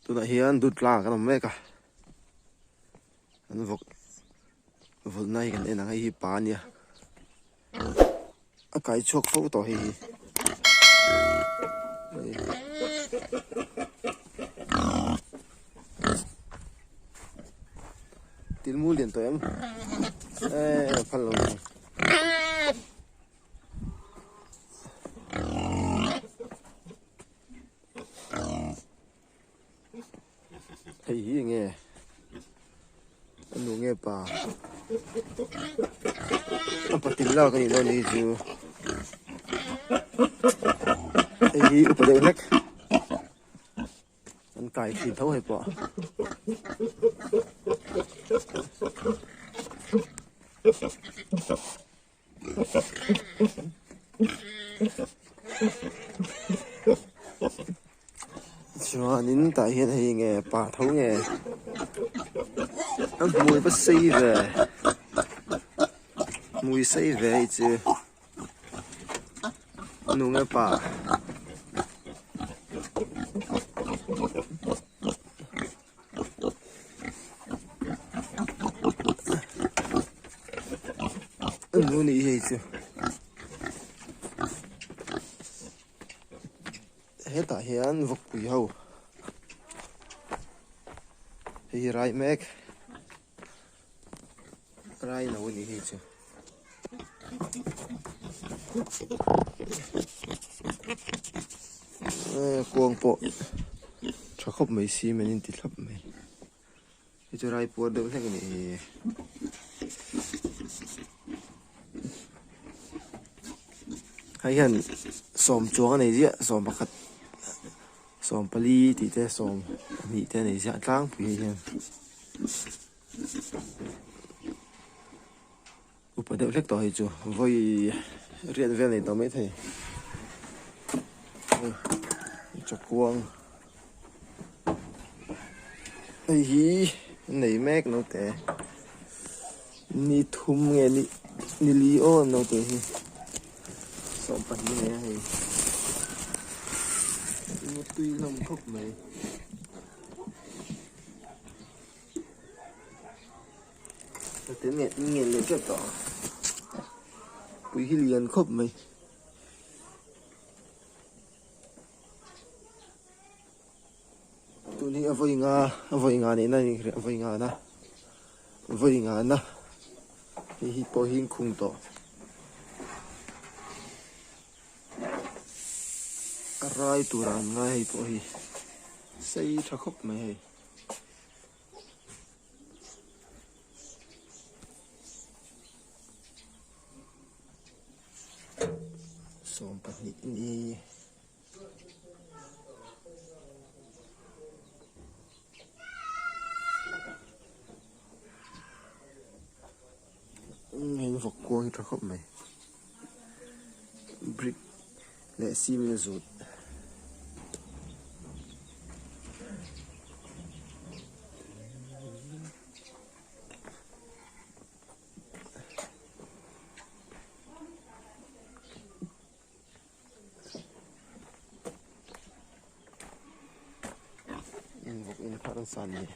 Tunah hian Dutla kan awm mek a, an vawk vawlhna hi kan en ang hei hi pa a nia, a kai chhuak fo tawh hei hi. Tilmu lian tawh em? Eee phal lo ni. Hei hi enge a nu nge pa a patil lak a nih dawn hi chu hei hi upa deuh hlek an kai thin tho hei pawh. Chuanin tah hian hei nge pa tho nge a hmui va sei ve hmui sei ve hei chu nu nge pa. Nu nih hei chu hetah hian vawkpui ho hei hi rai mek rai lo a nih hei chu. Kuang pawh tha khawp mai cement in ti thlap mai hei chu rai puar deuh hlek a nih hi. Hei hian sawm chuang a nei ziah 11 14 tih te 12 te a nei ziah tlangpui hei hian. Upa deuh hlek tawh hei chu vawi riat vel nei tawh maithei chakuang hei hi nei mek naute ni thum nge ni ni li aw naute hi 12 nei a hei tui hlawm khawp mai. Ate nge nge leh teuh tawh ang pui hi lian khawp mai. Tun hi a vawi nga a vawi nga neihna a ni a vawi nga na vawi nga na hei hi pawh hi an khung tawh a rai tur ah an ngai hei pawh hi sei tha khawp mai hei. 12 ni. Hei vawk kuang hi tha khawp mai brick leh cement a zut. In vawk in phar an san ni.